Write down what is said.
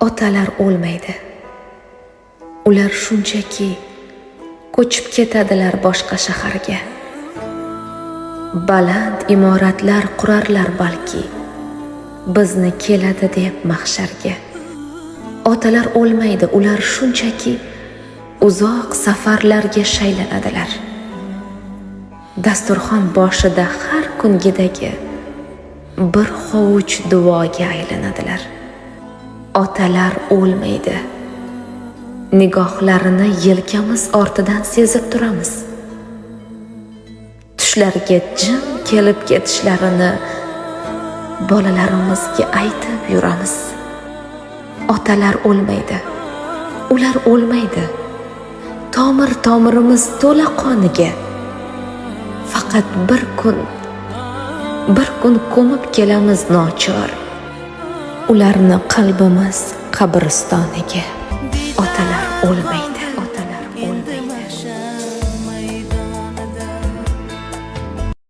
Otalar o'lmaydi. Ular shunchaki ko'chib ketadilar boshqa shaharga. Baland imoratlar qurarlar balki, bizni keladi deb mahsharga. Otalar o'lmaydi, ular shunchaki uzoq safarlarga shaylanadilar. Dasturxon boshida har kungidagi bir hovuch duoga aylanadilar. Otalar o'lmaydi. Nigohlarini yelkamiz ortidan sezib turamiz. Tushlariga jim kelib ketishlarini bolalarimizga aytib yuramiz. Otalar o'lmaydi. Ular o'lmaydi. Tomir tomirimiz to'la qoniga. Faqat bir kun, bir kun ko'mib kelamiz nochor ularni qalbimiz qabristoniga. Otalar o'lmaydi.